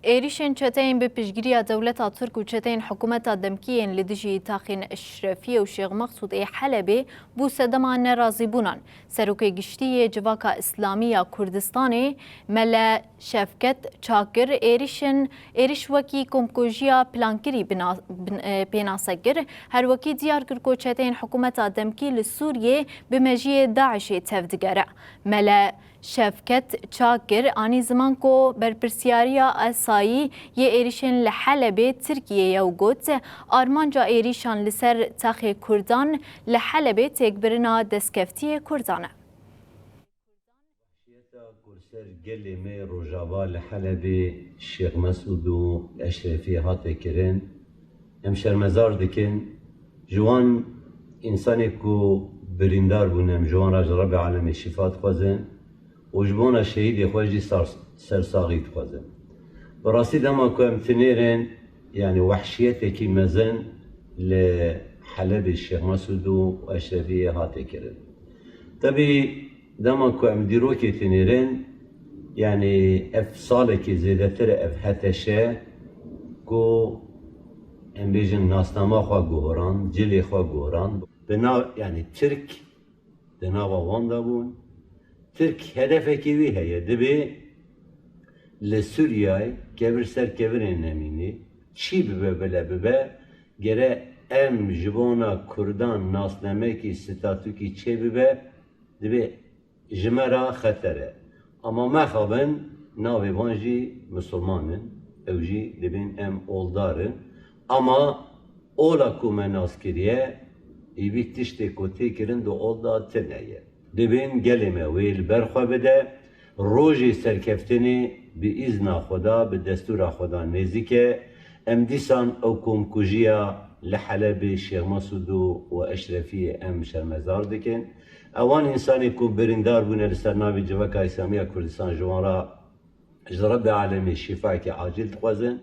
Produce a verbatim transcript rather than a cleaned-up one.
Êrîşên çeteyên bi piştgiriya dewleta Tirk û çeteyên hikûmeta demkî yên li dijî taxên Eşrefiyê û Şêx Mexsûd ê Helebê bû sedema nerazîbûnan. Serokê Giştî yê Civaka Îslamî ya Kurdistanê Mele Şevket Çakir êrîşin, êrîş wekî komkujiya plankirî bina-, bin-, e, pênase kir. Her wekî diyar kir ku çeteyên hikûmeta demkî li Sûriyê bi mejiyê DAIŞê tevdigere. Mele Şevket Çakir anî ziman ku berpirsiyariya esayî yê êrîşên li Helebê Tirkiyê ye û got, armanca êrîşan li ser taxê Kurdan li Helebê têkbirina destkeftiyê Kurdan e. Wehşiyeta ku li ser gelê me Rojava li Helebê Şêx Mesûd û Eşrefî hate kirin, em şermezar dikin. Ji wan însanê ku birîndar bûn, em ji wan re ji Rebê Alemê şîfa dixwazin û ji bona şehîdê xwe jî sar-, sersaxî dixwazin. Bi rastî dema ku em tinêrin, yanî wehşiyetekî mezin li Helebê Şêx Mesûd û Eşrefiyê hate kirin. Tebî dema ku em dîrokê tinêrin, yanî ev salekî zêdetir ev heteşe ku em bêjin nasnama xwe guhran, cilê xwe guhran. Bi nav, yanî Tirk di nava wan de bûn. Tirk hedefekî wî heye. Dibê li Sûriyeyê kevir ser kevirê nemînî. Çî bibe bile bibe, gere em ji bona Kurdan nasnamekî, statûkî çêbibe, dibê ji me re xeter e. Ama mexabin navê van jî misilman in, ew jî dibên em oldar in. Ama ola ku me nas kiriye, îvî tiştê ku tê kirin di ol de tune ye. Dibên gelê me wê li ber xwe bide, rojê serkeftinê bi îzna Xweda, bi destûra Xweda nêzîk e. Em dîsan ew komkujiya li Helebê Şêx Mesûd û Eşrefiyê em şermezar dikin. Ewan însanê ku birîndar bûne li ser navê Civaka Îslamî ya Kurdistan ji wan re ji Rebê Alemê şîfayekî acîl dixwazin.